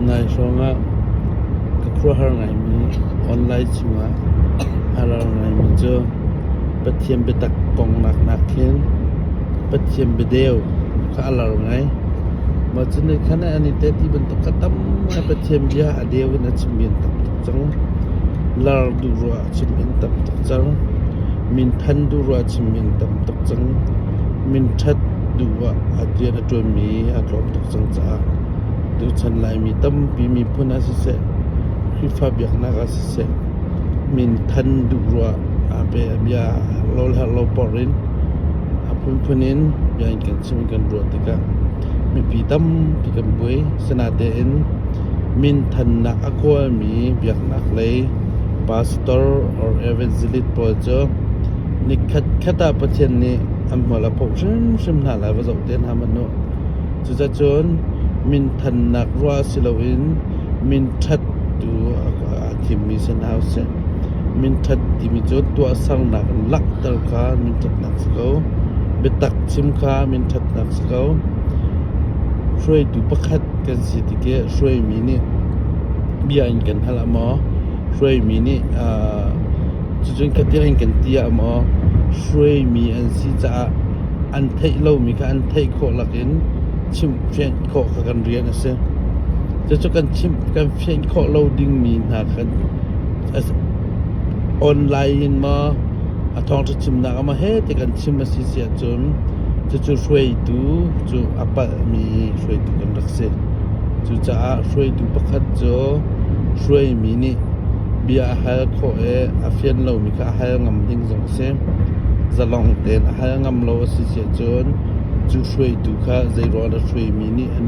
ນາຍຊອງອະ ກະຄົວຮາລາຍມີ ອອນລາຍຊິມາ ຮາລາຍມີເຈີ ປະທຽນໄປຕັກກອງໜັກໆເຫັນ ປະທຽນໄປເດວ ຄະອາລາລງາຍ ມາຈະໃນຂະນະອັນນີ້ແຕ່ທີ່ມັນຕະກະຕຳ ປະທຽນຢາອາເດວນະຊິມຽນຕຳຕົກຈັງ ລາລະດູຣວາຊິມຽນຕຳຕົກຈັງ ມິນທັນດູຣວາຊິມຽນຕຳຕົກ ຈັ່ງ ມິນທັດ ດູອາ ອາດຣຽນ ອາດຣຽນມີ ອາດຣອມ ຕົກ ຈັ່ງ ຈາ ດູ ສັນ ລາຍ ມີ ຕຳ ປີ ມີ ພຸນ ອາ ຊິເສ ຄຣິ ຟາ ບຽກ ນາກ ອາ ຊິເສ ມິນທັນ ດູຣວ ອາ ເປ ອາ ບຽ ໂລ ແລ ໂລ ປອ ຣິນ ອາ ພຸນ ພຸນິນ ບຽ ອັນ ກັນ ຊິມ ກັນ ຣວ ຕິກະ ມີ ປີ ຕຳ ປີ ກັນ ບຸຍ ສະນາ ເຕ ເອັນ ມິນທັນ ນາກ ອາ ໂຄ ມີ ບຽກ ນາກ ເລ ປາສະຕໍ ອອ ເອເວນເຈລິດ ປອ ເຈີ ນິຄັດ ຄະຕາ ປະທຽນ ນີ ອຳ ຫົວ ລະ ພົກ ຊຶມ ຊຶມ ນາ ລາ ວະ ເຈົ້າ ເຕນ ຫາ ມະ ໂນ ຈຸ ຈະ ຈຸນ ມິນທັນ ນາກ ຣວ ຊິລະ ວິນ ມິນທັດ ຕູ ອາ ອາ ທິມ ມີ ເຊນ ຮາວ ເຊນ ມິນທັດ ຕິ ມີ ຈຸ ຕົວ ສັງ ນາກ ລັກ ຕະ ຄາ ມິນທັດ ນາກ ສະເກົາ ເບຕັກ ຊິມ ຄາ ມິນທັດ ນາກ ສະເກົາ ຊ່ວຍ ຕູ ປະຄັດ ກັນ ຊິ ຕິ ເກ ຊ່ວຍ ມີ ນີ ບຽ ອັນ ກັນ ທະ ລະ ມໍ ຊ່ວຍ ມີ ນີ ອາ ຈຸ ຈຸນ ຄະ ເຕ ອັນ ກັນ ເຕຍ ມໍ ຊ່ວຍ ມີ ອັນ ຊິ ຈະ ອາ ອັນ ໄທ ໂລ ມີ ຄະ ອັນ ໄທ ໂຄ ລັກ ເອັນ ຊິມ ເຟນ ໂຄ ຄະ ກັນ ເຣຍນ ອາ ເຊ ຈະ ຈຸ ກັນ ຊິມ ກັນ ເຟນ ໂຄ ໂລ ດິງ ມີ ນາ ຄັນ ອາ ອອນລາຍ ມາ ອາ ທອງ ຈະ ຊິມ ນາ ເອົາມາ ເຮ ເຕ ກັນ ຊິມ ມາ ຊິ ເສຍ ຈົນ ຈະ ຈຸ ຊ່ວຍ ຕູ ຈຸ ອາ ປະ ມີ ຊ່ວຍ ຕູ ກັນ ລັກ ເຊ ຈຸ ຈະ ອາ ຊ່ວຍ ຕູ ປະຄັດ ໂຈ ຊ່ວຍ ມີ ນີ ເບຍ ອາ ຮາ ໂຄ ເອ ອາ ຟຽນ ໂລ ມີ ຄະ ອາ ຮາ ງຳ ດິງ ຈອງ ເຊ ຈະ ລອງ ເຕນ ອາ ຮາ ງຳ ໂລ ຊິ ເສຍ ຈົນ ຈຸ ຊ່ວຍ ຕູ ຄະ ໃຈ ຣອ ນະ ຊ່ວຍ ມີ ນີ ອັນ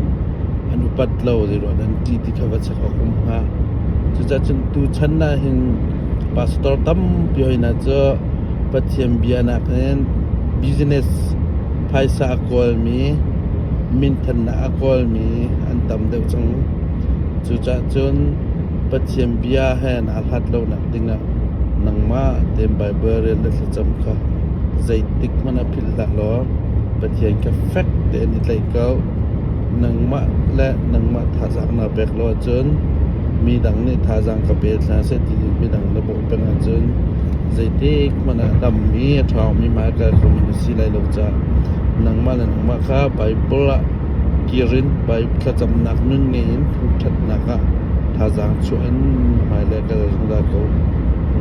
ອະນຸປັດ ໂລ ເດ ໂລ ນັ້ນ ທີ່ ທີ່ ຂ້າພະເຈົ້າ ຄວາມ ຫາ ຈະ ຈະ ຈົນ ຕູ ຊັ້ນ ນາ ເຫັນ ປາສະຕໍ ຕຳ ປີ ຫອຍ ນາ ເຈີ ປະທຽນ ເບຍ ນາ ເຫັນ ບິສເນສ ພາຍ ສາກົນ ມີ ມິນທັນ ນາ ອາກົນ ມີ ອັນ ຕຳ ເດວ ຈັງ ຈຸ ຈະ ຈົນ ປະທຽນ ເບຍ ແຫ່ນ ອາ ຮັດ ໂລ ນາ ຕິງ ນະ ນັງ ມະ ເຕັມ ໄບເບີ ເຣນ ແລະ ສະຈຳ ຄະ ໃຈ ຕິກ ມະນະ ພິລະ ລໍ ປະທຽນ ກາ ແຟັກ ເຕ ນິ ໄລ ເກົາ ນັງ ມະ ແລະ ນັງ ມະ ທາ ສັກ ນາ ແບກ ລໍ ຈົນ ມີ ດັງ ນິ ທາ ສັງ ກະ ເປ ທາ ເສດ ຕິ ມີ ດັງ ລະບົ ແປງ ອາ ຈົນ ໃຈ ຕິກ ມະນະ ດຳ ມີ ທອງ ມີ ມາ ກາ ຄອມ ມີ ສີ ໄລ ໂລ ຈາ ນັງ ມະ ແລະ ນັງ ມະ ຄະ ໄບເບີ ລະ ກິຣິນ ໄບ ຂະ ຈຳ ນັກ ນຸນ ເງ ອິນ ພຸດ ທັດ ນາ ກະ ທາ ສັງ ຊວນ ມາຍ ແລະ ກະ ຈະ ຈົງ ດາ ໂກ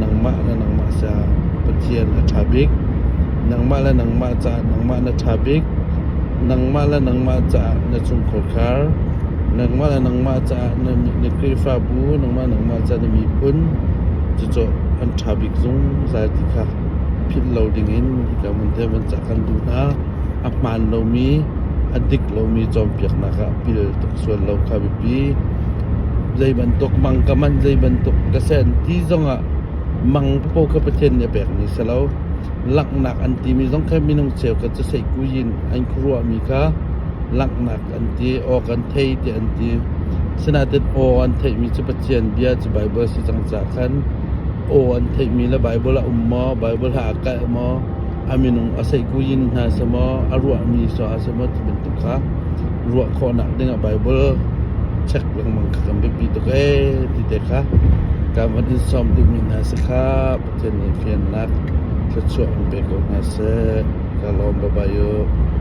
ນັງ ມະ ແລະ ນັງ ມະ ຊາ ປະທຽນ ອາ ທາ ບິກ ນັງ ມະ ແລະ ນັງ ມະ ຈາ ນັງ ມະ ນະ ທາ ບິກ ນັງ ມະ ແລະ ນັງ ມະ ຈາ ນະ ຊຸງ ໂຄ ຄາ ນັງ ມະ ແລະ ນັງ ມະ ຈາ ນະ ນະ ກຣີ ຟາ ບູ ນັງ ມະ ແລະ ນັງ ມະ ຈາ ນະ ມີ ພຸນ ຈະ ໂຈ ອັນ ທາ ບິກ ຊຸງ ສາຍ ຕິ ຄະ ພິດ ໂລ ດິງ ອິນ ກະ ມັນ ເທ ມັນ ຈາ ກັນ ດູ ນາ ອາ ມານ ໂລ ມີ ອາ ດິກ ໂລ ມີ ຈອມ ປຽກ ນາ ກະ ປິລ ຕົກ ຊວນ ໂລ ຄາ ບິ ປີ ໃຈ ບັນ ຕົກ ມັງ ກະ ມັນ ໃຈ ບັນ ຕົກ ກະ ແສນ ຕີ ຈອງ ອາ ມັງ ໂປ ຄະ ປະທຽນ ຍາ ແບກ ມີ ສະ ເລົາ ລັກ ນາກ ອັນ ຕີ ມີ ຈອງ ແຄ ມີ ນົງ ເຊວ ກະ ຈະ ໃສ່ ກູ ຍິນ ອັນ ຄຣັວ ມີ ຄະ ລັກ ນາກ ອັນ ຕີ ອອກ ກັນ ເທ ຕີ ອັນ ຕີ ສະ ນາ ເຕັດ ໂອ ອັນ ເທ ມີ ຈະ ປະທຽນ ເບຍ ຈະ ໄບເບີ ຊິ ຈັງ ຈາ ຄັນ ໂອ ອັນ ເທ ມີ ລະ ໄບເບີ ລະ ອຸມ ມໍ ໄບເບີ ລະ ອາ ກະ ມໍ ອາ ມີ ນົງ ອາ ໃສ່ ກູ ຍິນ ຫາ ສະ ມໍ ອາ ຣວະ ມີ ຊໍ ອາ ສະ ມໍ ທີ່ ເປັນ ຕຸ ຄະ ຣວະ ຂໍ ນາກ ເດັງ ອາ ໄບເບີ ເຊັກ ເລື່ອງ ມັງ ຄະ ກຳ ເບ ປີ ຕຸ ເອ ຕິ ເຕ ຄະ ກາ ວັນ ອິນ ຊອມ ດຸ ມີ ນາ ສະ ຄະ ປະເທດ ເນ ເຟຍນ ນາກ ຊະ ຊວ ອັນ ເປ ໂກ ນາ ເຊ ກາ ລອມ ບາ ບາ ໂຍ